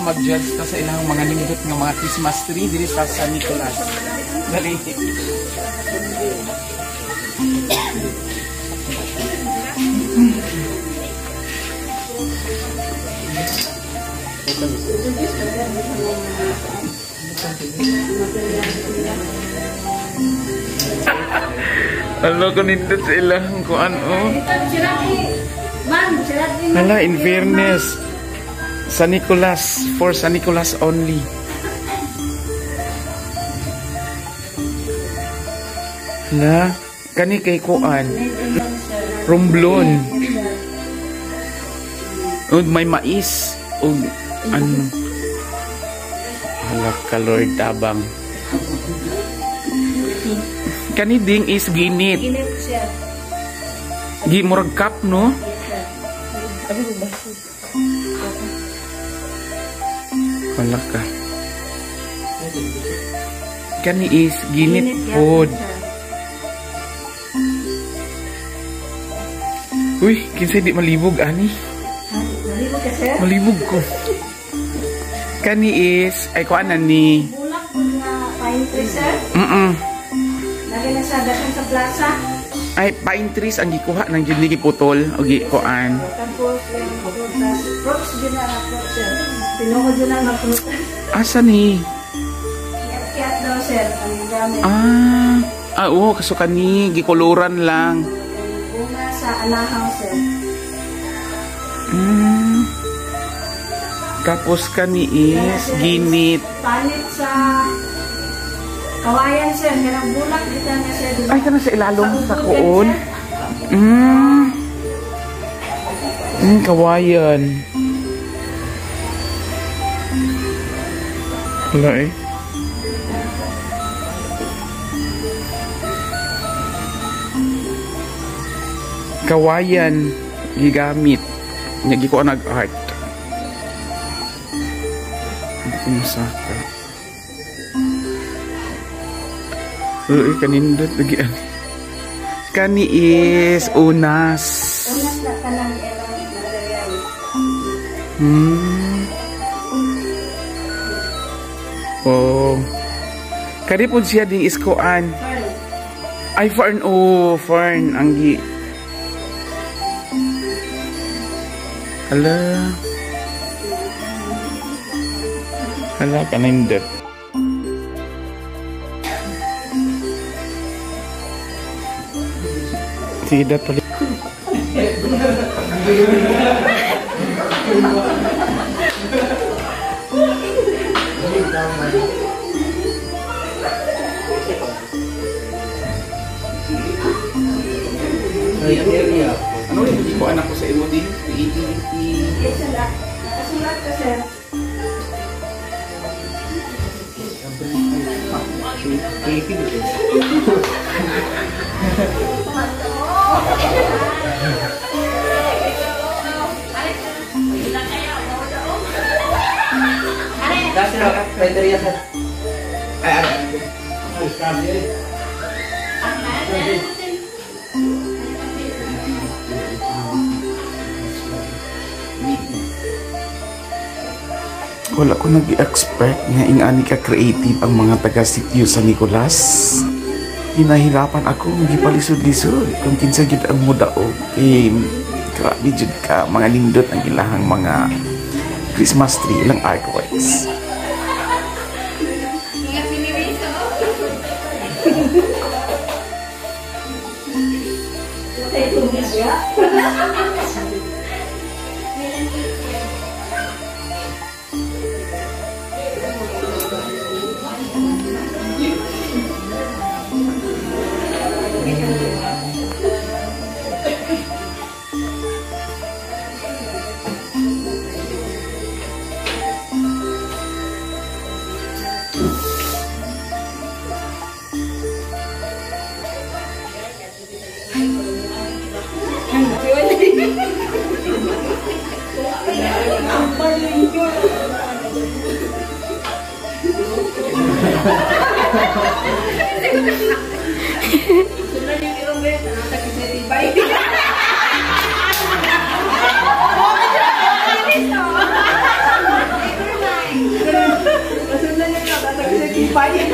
Mag-judge ta sa ilang mga nindot nga mga Christmas tree diri sa San Nicolas. Dali. Alo ko nindot sa ilang kuan oh. Hala, in fairness, San Nicolas, for San Nicolas only. Hala, kani kay kuan. Romblon. Og may mais og ano. Hala ka Lord tabang. Kani ding is ginit. Ginit siya. Gi murag cup no? Wala ka. Kani is ginit pod. Uy, kinsay di malibog ani? Malibog ka sir? Malibog ko. Kani is ay kuan na ni. Bulak po na pine tree sir. Lagi na sa dakan sa plaza. Ay, pine trees ang gikuha nang jud ni giputol o gikuan. Tapos yung prutas, fruits jud na ang fruits sir. Tinuod jud na ang prutas. Asa ni? Kiyat daw sir ang gamit. Ah, oo, kaso kani gikuluran lang. Bunga sa anahaw sir. Tapos kani is ginit. Palit sa kawayan sir, kanang bulak kita na sir. Ay, kana sa ilalom sa kuon. Kawayan. Wala eh. Kawayan gigamit. Nyagi ko nag-art. Hindi ko masaka. Uy, kanindot lagi ani. Kani is unas. Unas na kanang ilang material. Oh. Kani pud siya ding iskoan. Ay fern, oh, fern ang gi. Hala. Hala kanindot. Tidak palit. Ano yung ko anak ko sa imo din? Creativity. Yes, sir. Nakasulat ka, sir. Creativity. Criteria sir. Ay, Wala ko nag-expect nga ingani ka creative ang mga taga sitio San Nicolas. Hinahirapan ako gipalisod-lisod kung kinsa gyud ang mudaog. Eh, grabe jud ka mga nindot ang ilahang mga Christmas tree, ilang artworks. Excited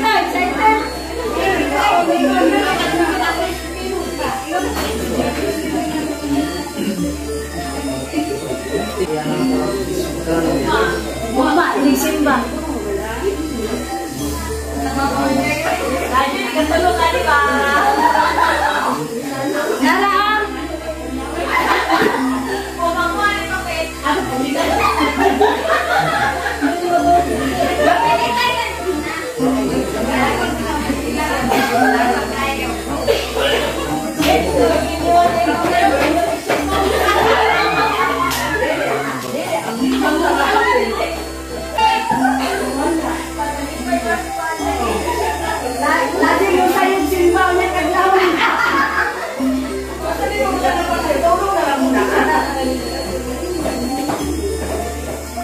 na, excited. Mama, listen ba? Katulog ka, di ba? Nara!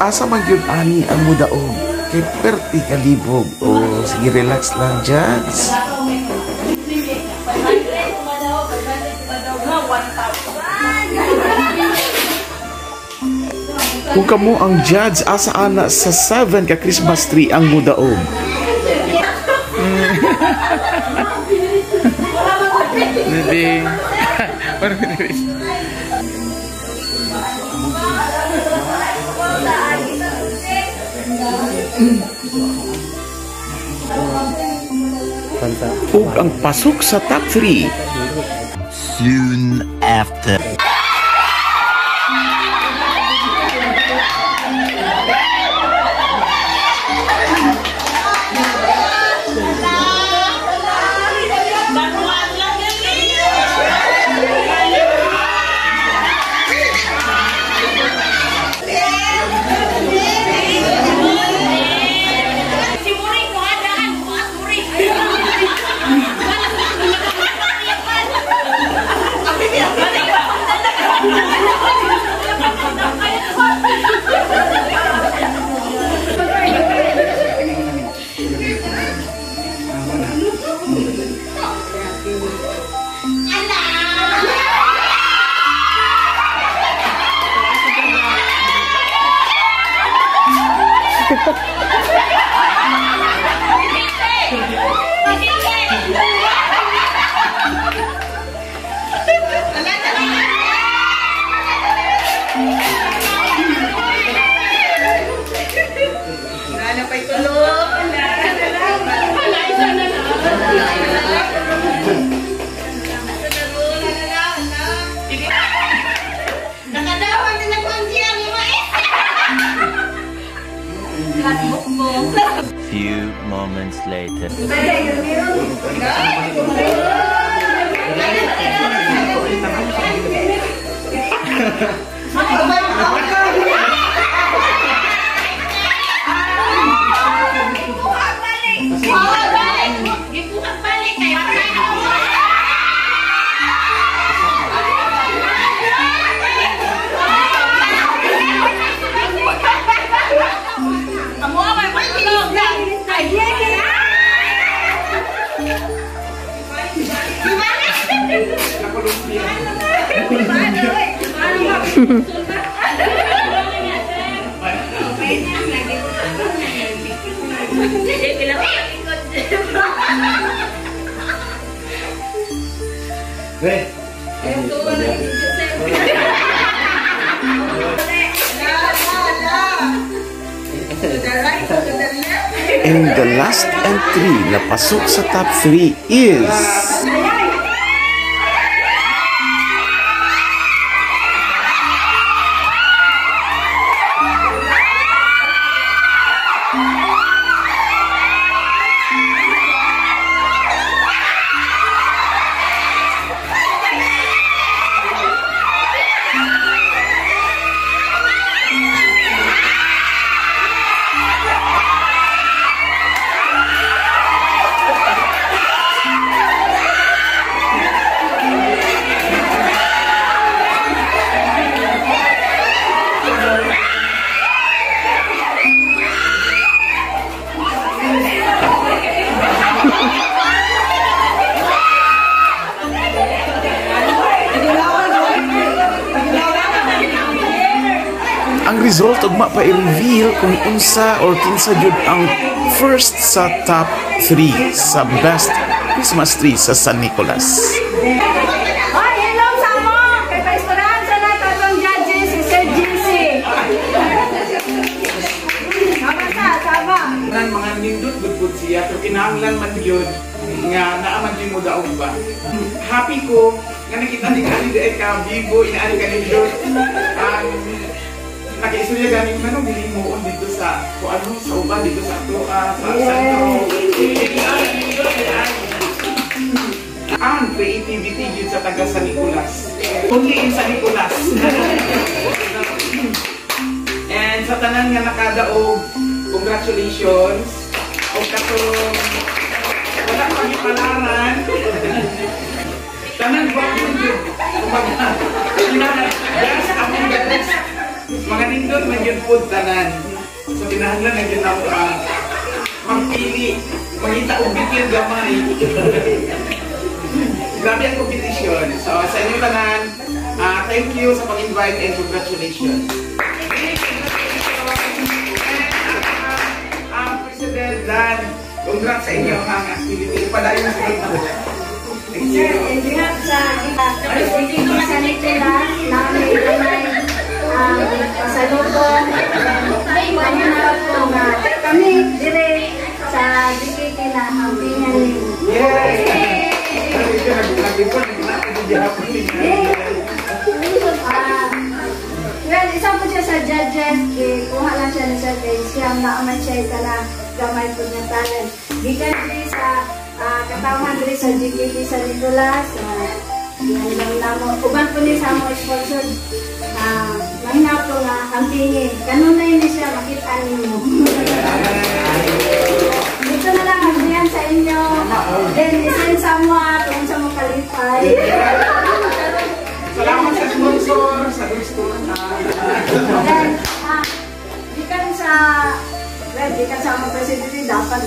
Asa man gyud ani ang mudaog kay perti kalibog. O sige, relax lang, judge. Kung kamo ang judge, asa ana sa 7 ka Christmas tree ang mudaog? Hindi. Ug ang pasok sa top 3. Soon after. Few moments later. And the last entry na pasok sa top 3 is result ugma pa i-reveal kung unsa or kinsa jud ang first sa top 3 sa best Christmas tree sa San Nicolas. Hoy, hello sa mo! Kay paistoraan sa lahat atong judges, si Sir GC. Sama sa, sama. Tanan mga nindot gud pud siya pero kinahanglan man gyud nga naa man gyud mo daog ba. Happy ko nga nakita ni ani di ka bibo inaani ka nindot. Ang nakaistorya ganing manong dili mo dito sa kung ano sa uban dito sa ato sa sentro. Ang creativity yun sa taga San Nicolas. Only in San Nicolas. And sa tanan nga nakadaog, congratulations. O katong wala pang ipalaran. Tanan ba yun yun? Kumbaga, yes, among the best. Mga nindot man yun po tanan. So kinahanglan na yun ako magpili. Mangita og bitin gamay. Grabe ang competition. So sa inyo tanan, thank you sa pag-invite and congratulations. And, President Dan, congrats sa inyo ang activity. Padayon sa inyo. Thank you. Sir, in behalf sa sa Nicolas, namin pasalubong, pangarap ko nga kami dire sa GKK na ang pingan nimo. Yes! Well, isa po siya sa judges, kuha lang siya ni Sir kay siya naaman siya ka gamay po niya talent. Gikan diri sa katawhan diri sa GKK sa Nicolas, yan lang namo. Uban po ni sa among sponsor. Mahina po nga ang pingi. Kanunay ni siya makita nimo. Dito na lang ang sa inyo. Then isend sa mo kung sa mo kalipay. Salamat sa sponsor, sa gusto. Then, gikan sa well, gikan sa among presidente dapat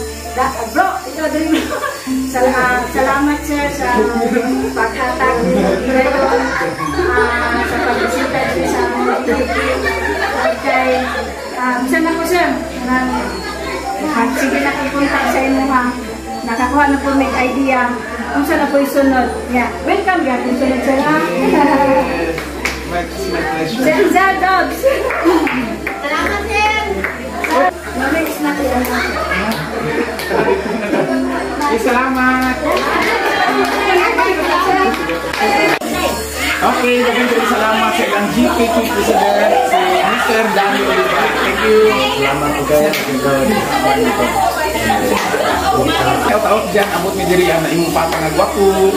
bro, ikaw din. Salamat sir sa paghatag ngayon sa pagbisita dito sa among GKK. Kay bisan ako sir, sige na kong contact sa imo ha. Nakakuha na po may idea kung saan na po isunod. Yeah. Welcome ya kung sunod sir ha. It's my pleasure. Sir, sir, dogs. Salamat sir. Mamix na kayo. Okay, salamat. Okay, daghang salamat sa ilang GKK President, si Mr. Danny Oliva. Thank you. Salamat po kayo. Shout out dyan, abot mi diri ang imong papa nga gwapo.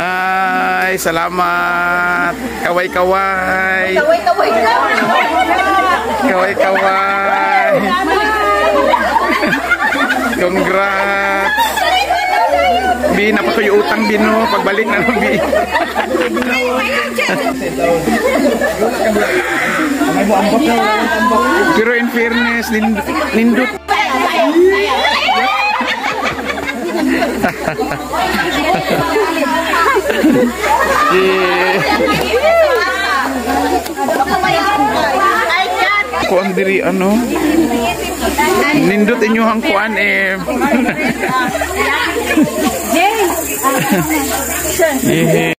Ay, salamat. Kaway-kaway. Kaway-kaway. Kaway-kaway. Congrats. Bi, napatuyo utang bi no. Pagbalik na no, bi. Pero in fairness, nindot. Kuan diri ano? Nindot inyohang kuan eh. Yeah.